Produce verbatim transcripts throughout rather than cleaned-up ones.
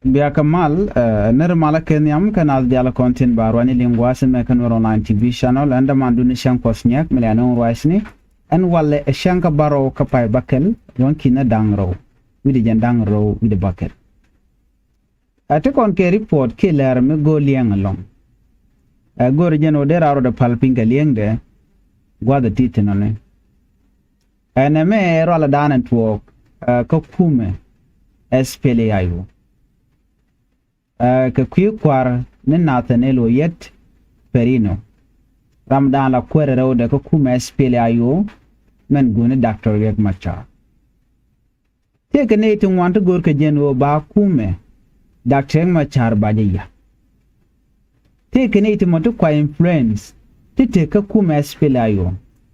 Bia kɛ mal, eh, nir malä kɛ nhiam kɛ naath dial kɔn tin ba ruani liŋ gua̱a̱th mɛ kɛ Nuɛr Online T V channel. Ɛn dämandun ni cäŋ Kuɔth Nyiɛk mi lɛ nɔŋ ruacni. Ɛn walɛ ɛ cäŋ kä bärɔw kä pay bäkɛl, ruɔ̱n ki̱n ɛ da̱ŋ rɔw wi̱cdɛ jɛn da̱ŋ rɔw wi̱cdɛ bäkɛl. Ɛ ti kɔn kɛ report kiɛ lɛr mi go̱o̱r liɛŋ ɛlɔ̱ŋ. Ɛ go̱o̱r jɛn ɣöö dee raar rɔɔdɛ päl piny kɛ liɛŋdɛ gua̱a̱th ɛ ti thi̱n ɔni. Ɛn ɛmɛ ɛ rualɛ daanɛ tuɔɔk, ɛ, kä kumɛ S P L A I O. Ɛ, kɛ kui̱ kua̱r ni Nathaniel Oyet Perino, ram daan la kuäärɛ rɛwdɛ kä kumɛ S P L A I O, mɛn guuni Doctor Riek Machar. Tëëkɛ nɛy ti ŋuan ti go̱o̱rkɛ jɛn ɣöö ba kumɛ Doctor Riek Machar ba jɛ ya̱. Tëëkɛ nɛy ti mɔ ti kua influence ti tëëk kä kumɛ S P L A I O.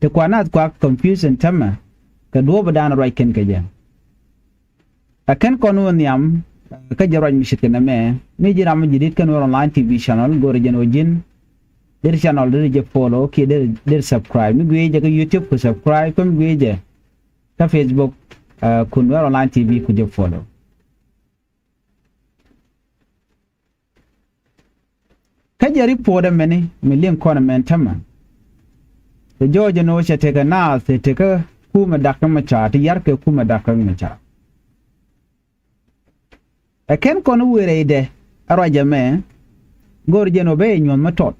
Ti kua naath kua confusion tämɛ kɛ duɔ̱ɔ̱p dan ruac kɛn kɛ jɛ. Ɛ kɛn kɔn wä nhiam, ɛ, kä jɛ ruac mi ce̱tkɛ nɛmɛ, mi ji̱n ram mi ji̱ di̱t kä Nuɛr Online T V channel, go̱o̱rɛ jɛn ɣöö ji̱n der channel der jɛ follow kiɛ der, der subscribe. Mi guiɛ jɛ kä YouTube ku subscribe, kä mi guiɛ jɛ kä Facebook, ɛ, ku Nuɛr Online T V ku jɛ follow. Kä jɛ report ɛmɛni mi liŋ kɔn ɛmɛn tämɛ. Kɛ jɔɔc ɛn ɣöö cɛ tekɛ naath, cɛ tekɛ kumɛ Doctor Machar, ti ya̱rkɛ kumɛ Doctor Machar. Ɛ kɛn kɔn wëë rɛydɛ ɛ ruac ɛmɛ, go̱o̱r jɛn ɣöö bɛ yɛ nyuɔ̱th mi tɔt.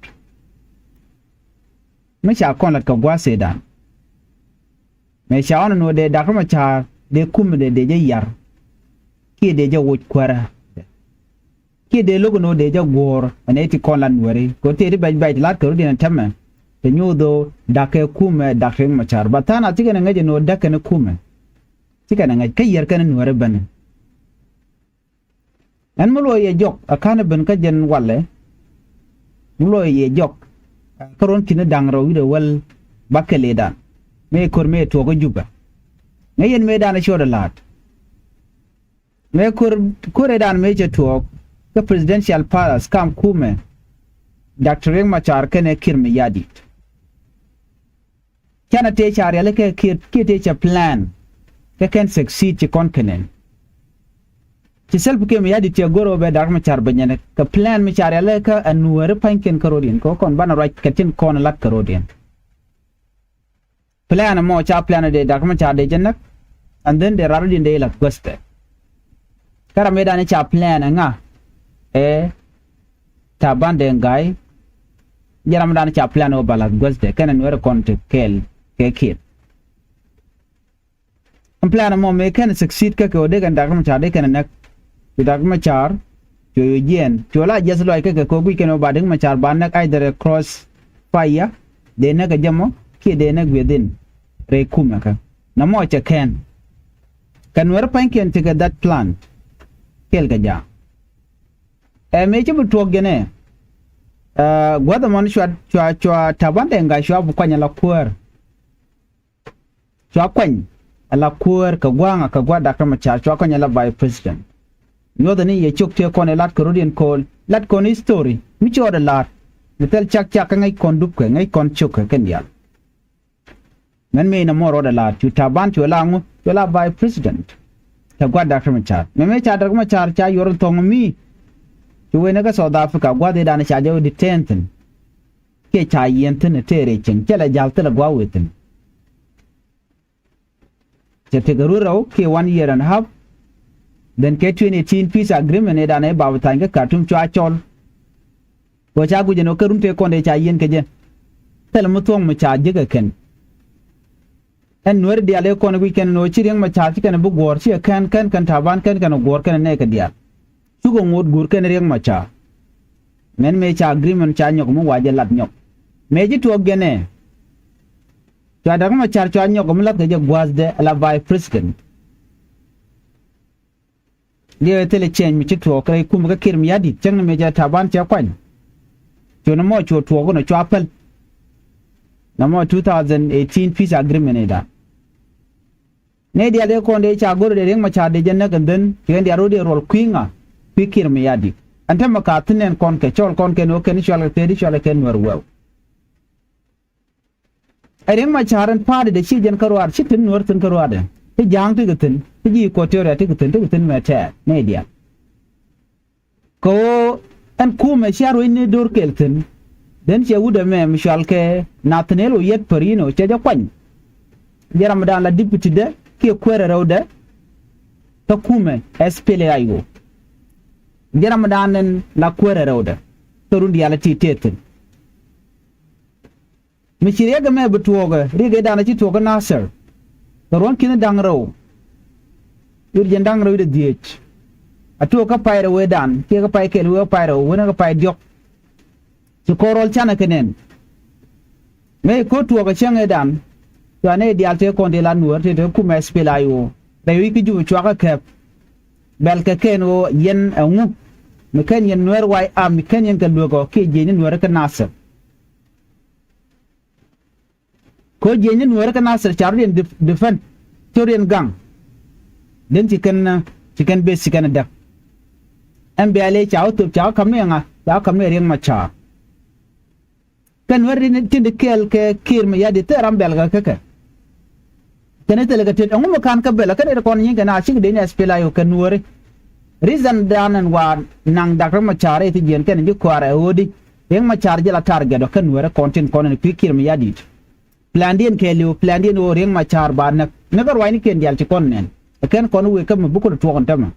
Mi ca kɔn lat kɛ gua̱a̱th Sudan. Mëë ca ɣɔn ɛn ɣöö dee Doctor Machar dee kumɛ dee, dee jɛ yar. Kiɛ dee jɛ woc kuäärä. Kiɛ dee lo̱k ɛn ɣöö dee jɛ guɔ̱ɔ̱r ɛn ɛ ti kɔn lat Nuääri. Kɛ ɣöö tëë ti bɛc bɛc ti lat kɛ rɔ̱diɛn ɛn tämɛ. Ti nyuuth ɣöö da̱k kɛ kumɛ Doctor Riek Machar. Ba tha̱a̱ŋ a cikɛn ɛ ŋäc ɛn ɣöö da̱k kɛn kumɛ. Cikɛn ɛ ŋäc kä yär kɛn Nuääri ben. Ɛn mi luɔc yɛ jɔk a ka̱n ben kä jɛn walɛ. Mi luɔc yɛ jɔk, ɛ, kä ruɔ̱n ki̱n da̱ŋ rɛw wi̱cdɛ wäl bäkɛl i̱dan. Mëë ko̱r mëë tuɔɔk kä Jubɛ. Ŋäc yɛn mëë dan ɛ ciɔt ɛ la̱a̱t. Mëë ko̱r, ko̱r i̱dan mëë cɛ tuɔɔk kä Presidential Palace kam kumɛ Doctor Riek Machar kɛnɛ Kiir Mayardit. Canɛ tëë ca rialikä kiɛ, kiɛ tëë ca plan. Kä kɛn succeed ci kɔn kɛnɛ. Ci Salva Kiir Mayardit cɛ go̱r ɣöö bɛ Doctor Machar bɛ nyɛn kɛ plan mi ca rialikä ɛ Nuääri pa̱nykiɛn kä rɔ̱diɛn kɛ ɣöö kɔn banɛ ruac kɛ tin kɔn lat kä rɔ̱diɛn. Plan ɛmɔ ca plan dee Doctor Machar dee jɛ näk. And then dee rat rɔ̱diɛn dee lath guäthdɛ. Kä ram ëëdan ca plan ɛ ŋa? Ɛ Taban Deng Gai. Jɛ ram ëëdan ca plan ɣöö ba lath guäthdɛ kɛnɛ Nuääri kɔn ti kɛɛl kɛ Kiir. Ɛn plan ɛmɔ mëë kɛn succeed kä kɛ ɣöö dee kɛn Doctor Machar dee kɛn ɛ näk. Ci Doctor Machar cuɛ yɛ jiɛɛn cuɛ la jiɛth lɔc kä kɛ kɛ ɣöö guic kɛn ɣöö ba Riek Machar ba näk either ɛ cross fire dee näk ɛ jɛ mɔ kiɛ dee näk within rɛy kumɛ kä. Nɔmɔ cɛ kɛn. Kɛ Nuääri pa̱nykiɛn tekɛ that plan. Kɛɛl kɛ ja̱a̱ŋ. Ɛ mëë ci bi tuɔɔk jɛn ɛ, ɛ, gua̱th ɛmɔn cua, cua, cua Taban Deng Gai cua bi kuany ala kuäär. Cua kuany ala kuäär kɛ gua̱a̱ŋ kɛ gua̱a̱th Doctor Machar cua kuany ala vice president. Nyuɔthɛ ni yɛ cok tëë kɔn ɛ lat kɛ rɔ̱diɛn kɔn, lat kɔn history mi ci ɣɔt ɛ la̱a̱t. Mi thil cak cak kä ŋäc kɔn dupkɛ, ŋäc kɔn cokɛ kɛn diaal. Mɛn mëë nɔmɔ rɔɔdɛ la̱a̱t cu Taban cu la ŋu, cu la vice president. Tɛ gua̱a̱th Doctor Machar. Mɛmɛ ca Doctor Machar ca yuɔr in thɔŋ mi. Cu wen kä South Africa gua̱a̱th i̱dan ca jɛ wä detain thi̱n. Kiɛ ca yiɛn thi̱n ɛ tëë rɛy cieŋ cɛ lɛ ja̱l thilɛ gua̱a̱th wëë thi̱n. Cɛ tekɛ run rɛw kiɛ one year and a half. Then kɛ twenty eighteen peace agreement i̱dan ɛ ba bi tha̱a̱ny kä Khartoum cua cɔl. Kɛ ɣöö ca guic ɛn ɣöö kä run tëë kɔn dee ca yiɛn kɛ jɛ. Thilɛ mi thuɔ̱ŋ mi ca jiäk ɛ kɛn. Ɛn Nuääri diaal ëë kɔn ɛ guic kɛn ɛn ɣöö ci Riek Machar ci kɛn ɛ bi guɔ̱ɔ̱r ci ɛ kɛn kɛn kɛn Taban kɛn kɛn ɛ guɔ̱ɔ̱r kɛn ɛ nɛɛkɛ diaal. Cukɛ ŋot guur kɛn Riek Machar. Mɛn mëë ca agreement ca nyɔk mi wa jɛ lat nyɔk. Mëë ci tuɔɔk jɛn ɛ. Cua Doctor Machar cua nyɔk mi lath kɛ jɛ gua̱a̱thdɛ ala vice president. Diɛ thilɛ change mi ci tuɔɔk rɛy kumɛ kä Kiir Mayardit cäŋ ni mëë cɛ Taban cɛ kuany. Cu nɔmɔ cu tuɔɔk nɔ cua päl. Nɔmɔ two thousand eighteen peace agreement i̱dan. Nɛy diaal dee kɔn dee ca go̱r dee Riek Machar dee jɛ näk and then ci kɛn diaal rot dee ruɔl kui̱ ŋa kui̱ Kiir Mayardit. Ɛn tämɛ ka thi̱n nɛn kɔn kɛ cɔl kɔn kɛn ɣöö kɛn cual kɛ thɛɛr cual kɛn Nuɛr wɛw. Ɛ Riek Machar ɛn pa̱a̱tdɛ ci jɛn kä ruaadɛ ci thi̱n Nuɛr thi̱n kä ruaadɛ. Ti Ja̱a̱ŋ ti kɛ thi̱n ti ji̱ Equatoria ti kɛ thi̱n ti kɛ thi̱n mɛ tɛɛr nɛy diaal. Kɛ ɣöö ɛn kumɛ cia ruecni do̱r kɛl thi̱n. Den cɛ wut ɛmɛ mi cɔal kɛ Nathaniel Oyet Perino cɛ jɛ kuany. Jɛ ramdan la dipitidɛ kiɛ kuäärɛ rɛwdɛ kä kumɛ S P L A I O. Jɛ ramdan ɛn la kuäärɛ rɛwdɛ kä run diaal ti tëë thi̱n. Mi ci riɛk ɛmɛ bi tuɔɔkɛ riɛk ëëdan a ci tuɔɔk kä Nasir. Kɛ ruɔ̱n ki̱n da̱ŋ rɛw wi̱r jiɛn da̱ŋ rɛw wi̱r dhieec. A tuɔɔk kä pay rɛw ëëdan kiɛ kä pay kɛl wee kä pay rɛw wenɛ kä pay diɔ̱k. Ci kɔn rɔl canɛ kɛ nɛn. Mëë ko̱ tuɔɔk ɛ cäŋ ëëdan. Cua nɛy diaal tëë kɔn tëë la Nuäär tëë tëë kumɛ S P L A I O. Rɛy wi̱c kä Jubɛ cua kä kɛp. Bɛl kɛ kɛn ɣöö yɛn ɛŋu mi kɛn yɛn Nuäär White Army mi kɛn yɛn kɛ luek ɔ kiɛ jiɛcni Nuäär kä Nasir. Kɛ ɣöö jiɛcni Nuäär kä Nasir ca rɔ̱diɛn def-, defend, cä rɔ̱diɛn gaŋ. Den ci kɛn, ci kɛn beth ci kɛn däk. Ɛn bia lɛ ca wä thöp ca wä ka̱m ni ɛŋa, ca wä ka̱m ni Riek Machar. Kɛ Nuäär tin, tin di kɛɛl kɛ Kiir Mayardit thil ram bɛl kɛ kɛ kɛ. Kɛn thilɛ kɛ tet ɛŋu mi ka̱n kä bɛl kɛn ri kɔn nyi̱n kɛn a cik dee ni S P L A I O kɛ Nuääri. Reason dan ɛn wa naŋ Dak Riek Machar i̱ thi jiɛn kɛn ji̱ kɔaarɛ ɣöödi. Riek Machar jɛ la target ɔ kɛ Nuääri kɔn tin kɔn ɛn kui̱ Kiir Mayardit. Plandiɛn kɛɛliw, plandiɛn ɣöö Riek Machar ba näk. Näk kä ruacnikiɛn diaal ci kɔn nɛn. Ɛ kɛn kɔn wëë kä mi bi kulɛ tuɔɔk ɛn tämɛ.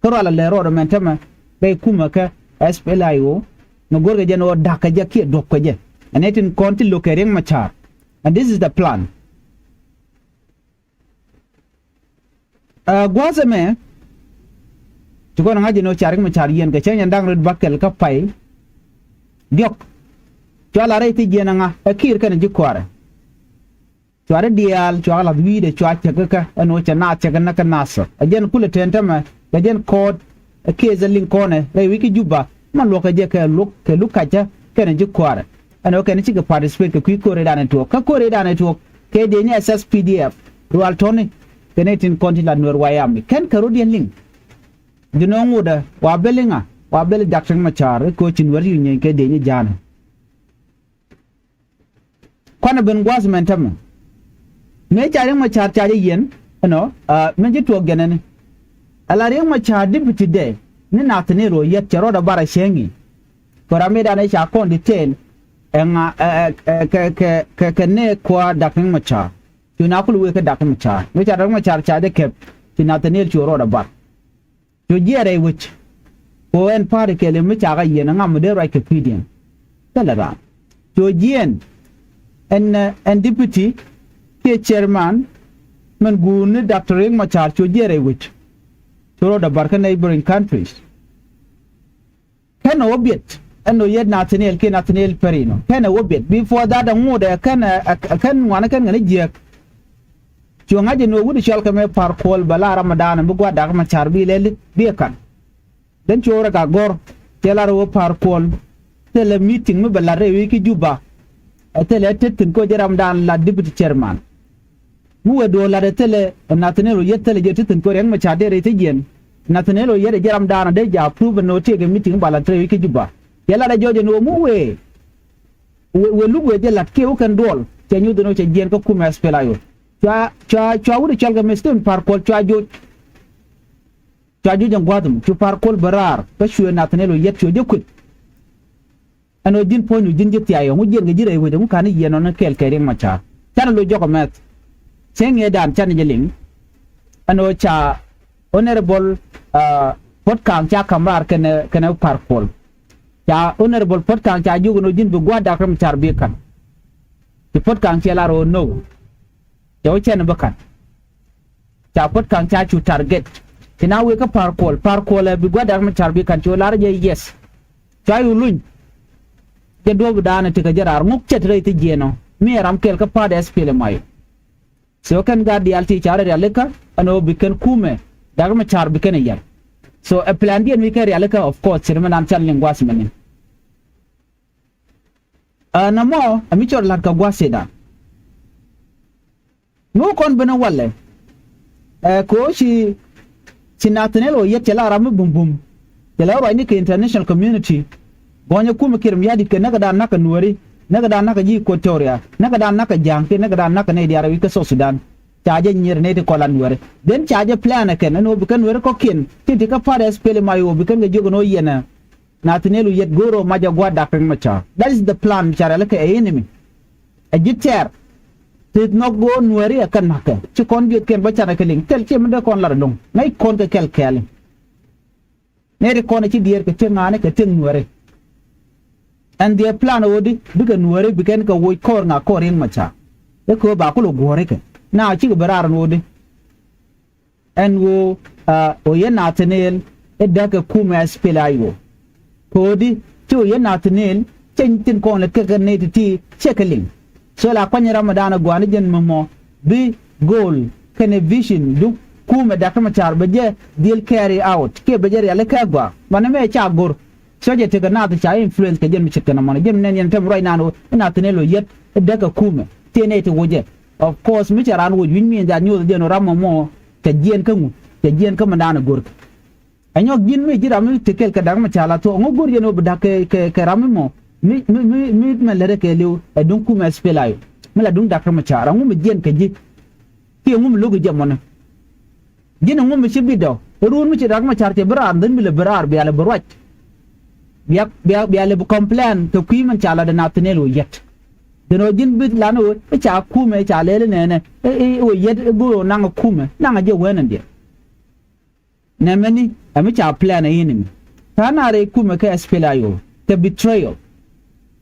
Kä rual a lɛ rɔɔdɛ mɛn tämɛ. Rɛy kumɛ kɛ S P L A I O. Mi go̱rkɛ jɛ ni ɣöö da̱k kɛ jɛ kiɛ duɔ̱p kɛ jɛ. Ɛn ɛ tin kɔn ti lo̱k kɛ Riek Machar. And this is the plan. Ɛ gua̱a̱th ɛmɛ. Ci kɔn ŋa̱c ɛn ɣöö ca Riek Machar yiɛn kɛ cäŋ yɛn da̱ŋ rɛw wi̱r bäkɛl kä pay diɔ̱k. Cua la rɛy thi jiɛn ɛŋa ɛ Kiir kɛnɛ ji̱ kɔaarɛ. Cua rɛy diaal cua la̱th wi̱i̱dɛ cua cäk kä ɛn ɣöö cɛ naath cɛ kɛ näk kä Nasir. Ɛ jɛn kulɛ tɛn tämɛ kɛ jɛn kɔɔt ɛ kiɛ jɛ liŋ kɔnɛ rɛy wi̱c kä Juba. Man luɔ̱kɛ jɛ kɛ luɔ̱k kɛ luk kacä kɛnɛ ji̱ kɔaarɛ. Ɛn ɣöö kɛn cikɛ participate kɛ kui̱ ko̱r ëëdan ɛ tuɔɔk kä ko̱r ëëdan ɛ tuɔɔk kɛ dee ni S S P D F rual tɔ̱ni. Kɛn ɛ tin kɔn ti la Nuäär White Army kɛn kɛ rɔ̱diɛn liŋ. Ji̱ nɔŋ wutdä wa bel iŋa wa bel Dak Riek Machar i̱ ko̱ ci Nuäär ti nyieeny kɛ dee ni ja̱a̱nɛ. Kuanɛ ben gua̱a̱th mɛn tämɛ. Mëë ca Riek Machar ca jɛ yiɛn ɛnɔ, aa, min ci tuɔɔk jɛn ɛni. Ala Riek Machar deputy dɛ ni Nathaniel Oyet cɛ rɔɔdɛ bar ɛ cäŋ i̱. Kɛ ram mëëdan ɛ ca kɔn detail ɛŋa ɛ, ɛ, ɛ, kɛ, kɛ, kɛ, kɛ nɛ kua Dak Riek Machar. Cu na kul wëë kä Dak Riek Machar. Mëë ca Dak Riek Machar ca jɛ kɛp. Cu Nathaniel cu rɔɔdɛ bar. Cu jiɛɛn rɛy wec. Kɛ ɣöö ɛn party kɛɛliw mi cakɛ yiɛn ɛ ŋa mi dee ruac kɛ kui̱diɛn. Thilɛ raan. Cu jiɛɛn ɛn, ɛn deputy kiɛ chairman min guurni Doctor Riek Machar cu jiɛɛn rɛy wec. Cu rɔɔdɛ bar kä neighboring countries. Kɛn ɛ wä biɛt ɛn ɣöö yet Nathaniel kiɛ Nathaniel Perino. Kɛn ɛ wä biɛt. Before that ɛ ŋotdɛ kɛn ɛ, ɛ, kɛn ŋuani kɛn ŋäni jiääk. Cu ŋa̱c ɛn ɣöö wut cɔl kɛ mɛ Par Kuol bɛ la Ramadan bi gua̱a̱r Dak Machar bi lɛli bi ɛ ka̱n. Den cu rɛ ka gɔ̱r cɛ lar ɣöö Par Kuol thilɛ meeting mi bɛ lat rɛy wi̱i̱ ki Juba. Ɛ thilɛ tet thi̱n kä jɛ Ramadan la deputy chairman. Mi wëë duɔ̱ɔ̱r lat ɛ thilɛ Nathaniel Oyet thilɛ jɛ ti thi̱n kɛ Riek Machar dee rɛy thi̱jiɛn. Nathaniel Oyet ɛ jɛ Ramadan dee jɛ approve ɛn ɣöö tëëkɛ meeting ba lat rɛy wi̱i̱ ki Juba. Cɛ lat ɛ jɔɔc ɛn ɣöö mi wëë wëë, wëë luk wëë jɛ la̱t kiɛ wä kɛn duɔl cɛ nyuth ɛn ɣöö cɛ jiɛɛn kä kumɛ S P L A I O. Cua, cua, cua wut cɔl kɛ Mister Par Kuol cua joc. Cua joc ɛn gua̱a̱th ɛmɔ cu Par Kuol bɛ raar kä cuɛ Nathaniel Oyet cuɛ jɛ kueth. Ɛn ɣöö ji̱n puɔ̱nydu ji̱n ji̱ thiay ɔ ŋu jiɛɛn kɛ ji̱ rɛy wec ɛŋu ka̱n i̱ yiɛn ɔn kɛɛl kɛ Riek Machar. Canɛ lo̱c jɔk ɛmɛth. Cäŋ ëëdan canɛ jɛ liŋ. Ɛn ɣöö ca Honorable, ah, Puot Kaŋ ca ka̱m raar kɛnɛ, kɛnɛ Par Kuol. Ca Honorable Puot Kaŋ ca jiök ɛn ɣöö ji̱n bi gua̱a̱r Dak Riek Machar bi ka̱n. Ci Puot Kaŋ cɛ lar ɣöö no. Cɛ wä cɛn bi ka̱n. Ca Puot Kaŋ ca cu target. Ci na wëë kä Par Kuol, Par Kuol ɛ bi gua̱a̱r Dak Machar bi ka̱n cu lar jɛ yes. Cua cu luny. Jɛ duɔ̱ɔ̱pdan ɛ tekɛ jɛ raar ŋuk cɛ te rɛy thi̱jiɛn ɔ mi ɛ ram kɛl kä party S P L M I O. So kɛn gaat diaal ti ca rɔ rialikä ɛn ɣöö bi kɛn kumɛ Dak Machar bi kɛn ɛ yɛl. So ɛ plandiɛn mi kɛn rialikä of course ci ri mi nan can liŋ gua̱a̱th mɛni. Ɛ nɔmɔ ɛ mi cɔr la̱t kɛ gua̱a̱th Sudan. Mi wä kɔn ben ɛ walɛ. Ɛ kɛ ɣöö ci, ci Nathaniel Oyet cɛ la ram mi bumbum. Cɛ la ruacni kɛ international community. Gɔnyɛ kumɛ Kiir Mayardit kɛ näkädan näk kɛ Nuääri, näkädan näk kɛ ji̱ Equatoria, näkädan näk kɛ Ja̱a̱ŋ kiɛ näkädan näk kɛ nɛy diaal rɛy wi̱c kä South Sudan. Ca jɛ nyier nɛy ti kɔn la Nuääri. Then ca jɛ plan ɛ kɛn ɛn ɣöö bi kɛn Nuääri kɔ̱kiɛn tin ti kä party S P L M I O bi kɛn kɛ jiök ɛn ɣöö yɛn ɛ Nathaniel Oyet go̱o̱r ɔ mac ɛ gua̱a̱r Dak Riek Machar. That is the plan mi ca rialikä ɛ enemy. Ɛ ji̱ tɛɛr. Ti nhɔk go̱o̱r Nuääri ɛ kɛ na̱kɛ. Ci kɔn jiöthkiɛn bä canɛ kɛ liŋ. Thil ciɛ mi dee kɔn lar ɛlɔ̱ŋ. Ŋäc kɔn kɛ kɛl kɛɛli. Nɛy ti kɔn ɛ ci diɛɛr kɛ tiek ŋa̱a̱ni kɛ tiek Nuääri. Ɛn dhiɛ plan ɣöödi bikɛ Nuääri bikɛn kɛ woc kɔɔr ŋa kɔɔr Riek Machar. I̱ kɛ ɣöö ba kulɛ guɔ̱ɔ̱rikɛ. Na cikɛ bi raar ɛn ɣöödi. Ɛn ɣöö, ah, ɣöö yɛn Nathaniel i̱ däk kɛ kumɛ SPLA-IO. Kɛ ɣöödi ci ɣöö yɛn Nathaniel cä nyin tin kɔn lɛ kɛ kɛ nɛy ti̱ti̱ cɛ kɛ liŋ. So la kuany ram mi da̱a̱n ɛ gua̱a̱ni jɛn mɔmɔ bi goal kɛnɛ vision duk kumɛ Dak Machar bɛ jɛ dhil carry out kiɛ bɛ jɛ rialikä gua̱a̱. Banɛ mɛ ca go̱r. So jɛ tekɛ naath ca influence kɛ jɛn mi ce̱tkɛ nɔmɔni jɛn mi nɛn yɛn tɛm ruac naan ɣöö i̱ Nathaniel Oyet i̱ däk kɛ kumɛ. Tiee nɛy ti wocɛ. Of course mi cɛ raan woc wi̱c mi in ca nyuɔth jɛn ɣöö ram mɔmɔ cɛ jiɛɛn kä ŋu, cɛ jiɛɛn kä mindan ɛ go̱rkɛ. Ɛ nyɔk ji̱n mi ji̱ ram mi te kɛl kɛ Dak Machar la thuɔ̱k ŋu go̱r jɛn ɣöö bi da̱k kɛ, kɛ, kɛ ram mi mɔ mi, mi, mi, mi mɛ lät ɛ kɛɛliw ɛ duŋ kumɛ SPLA-IO. Mi la duŋ Dak Machar ɛŋu mi jiɛɛn kɛ ji̱. Kiɛ ŋu mi lo̱k ji̱ jɛ mɔnɛ. Ji̱n ɛŋu mi ci bit dɔ. Ɛ ruun mi ci Dak Machar cɛ bi raar dhän mi lɛ bi raar bia lɛ bi ruac. Bia, bia, bia lɛ bi complain kɛ kui̱ min ca la dɛ Nathaniel Oyet. Dhän ɣöö ji̱n bit lan ɣöö i̱ ca kumɛ i̱ ca lɛl i̱ nɛɛnɛ i̱, i̱, i̱ Oyet i̱ go̱o̱r ɣöö naŋ ɛ kumɛ naŋ ɛ jɛ wɛn in diɛ. Nɛmɛni ɛ mi ca plan ɛ enemy. Ta̱a̱ na rɛy kumɛ kɛ SPLA-IO kɛ betrayal.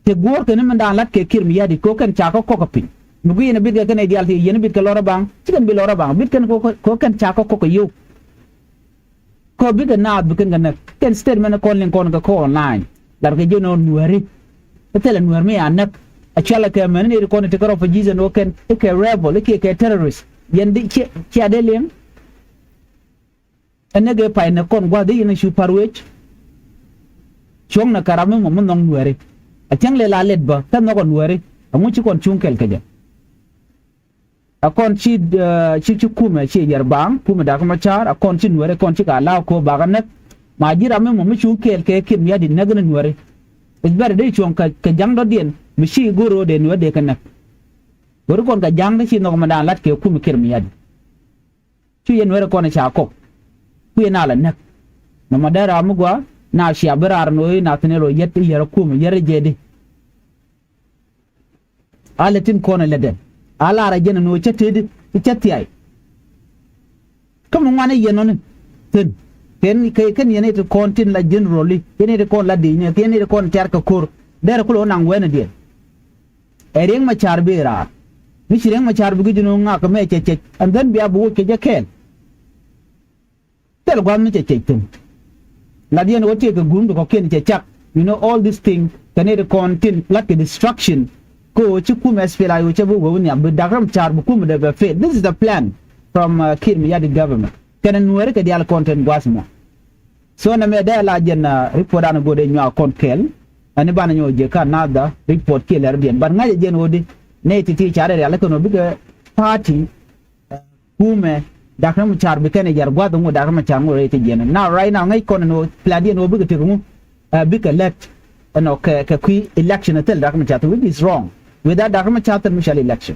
Ti guɔ̱ɔ̱r kɛn mi da̱a̱n la̱t kɛ Kiir Mayardit kɛ ɣöö kɛn ca kä kɔk ɛ piny. Mi gui̱i̱n ɛ bit kɛ kɛn ɛ diaal ti yɛn ɛ bit kɛ lɔr ɛ baŋ ci kɛn bi lɔr ɛ baŋ bit kɛn kɛ ɣöö kɛn ca kä kɔk ɛ yio̱w. Kä bikɛ naath bi kɛn kɛ näk kɛn statement ɛ kɔn liŋ kɔn kɛ kä online. Lat kɛ ji̱ nɔ Nuääri. Ɛ thilɛ Nuäär mi a näk. Ɛ cualɛ kɛ mɛn ni ri kɔn ti kɛ rɔ pa ji̱ jɛn ɣöö kɛn i̱ kɛ rebel i̱ kiɛ kɛ terrorist. Yɛn di cia dee liŋ. Ɛ näk ëë pay näk kɔn gua̱th i̱ yɛn ɛ cu pa̱r wec. Cuɔ̱ŋnɛ kɛ ram mi mɔ mi nhɔk Nuääri. A cäŋ lɛ la lɛt bä kä nhɔkɔ Nuääri. Ɛŋu ci kɔn cuŋ kɛl kɛ jɛ. A kɔn ci, eh, ci, ci kumɛ ci yɛr baaŋ kumɛ Dak Machar a kɔn ci Nuääri kɔn ci ka la̱a̱k ko̱ bakä näk. Ma ji̱ ram mi mɔ mi cuŋ kɛɛl kɛ Kiir Mayardit näk ni Nuääri. It's better dee cuɔ̱ŋ kɛ, kɛ ja̱ŋ dɔ̱diɛn mi ci go̱r ro̱o̱dɛ Nuääri dee kɛ näk. Go̱ri kɔn kɛ ja̱ŋ dee ci nhɔk mɛ da̱a̱n la̱t kɛ kumɛ Kiir Mayardit. Cu yɛn Nuääri kɔn ca kɔk. Ku yɛn a la näk. Nɔmɔ dee ram mi gua na cia bi raar ni ɣöö i̱ Nathaniel Oyet i̱ yɛr ɛ kumɛ yɛr ɛ jɛ di. A lɛ tin kɔn ɛ lɛ dɛn a lar ɛ jɛn ɛn ɣöö cä tëëdi cä thiay. Kä mi ŋuan ɛ yɛn ɔni thi̱n. Kɛn kɛ kɛn yɛn iti kɔn tin la generally yɛn iti kɔn la di̱i̱cni kɛ yɛn iti kɔn tiar kɛ ko̱r. Derɛ kulɛ wä naŋ wɛnɛ diɛn. Ɛ Riek Machar bi raar mi ci Riek Machar bi guic ni ŋak kɛ mɛ cɛ cɛc and then bia bi woc kɛ jɛ kɛɛl. Thil gua̱th mi cɛ cɛc thi̱n. Lat yɛn ɣöö tiek kɛ gurum ti kɔ̱kiɛn cɛ cak. You know all this thing kɛ ni ti kɔn tin lat kɛ destruction. Kä ɣöö ci kum SPLA-IO cɛ bi wee wi̱n nhiam bi Dak Riek Machar bi kum dee bɛ fail. This is the plan from, uh, Kiir Mayardit government. Kɛnɛ Nuääri kɛ diaal kɔn tin gua̱th mɔ. So nɛ mɛ dee la jɛn, uh, report an go̱o̱r dee nyuak kɔn kɛɛl. Ɛn i̱ banɛ nyɔk jɛ ka another report kiɛ lɛr diɛn but ŋa̱cɛ jɛn ɣöö di nɛy ti̱ti̱ ca rɛl rial kɛn ɣöö bikɛ party. Kumɛ Dak Riek Machar bi kɛn ɛ yɛr gua̱th ŋu Dak Riek Machar ŋu rɛy ti jiɛn. Now right now ŋäc kɔn ɛn ɣöö plan diɛn ɣöö bikɛ tek ŋu, uh, bikɛ lät ɛnɔ kɛ, kɛ kui̱ election ɛ thil Dak Riek Machar thil which is wrong. Without Dak Riek Machar thil mi cɔal election.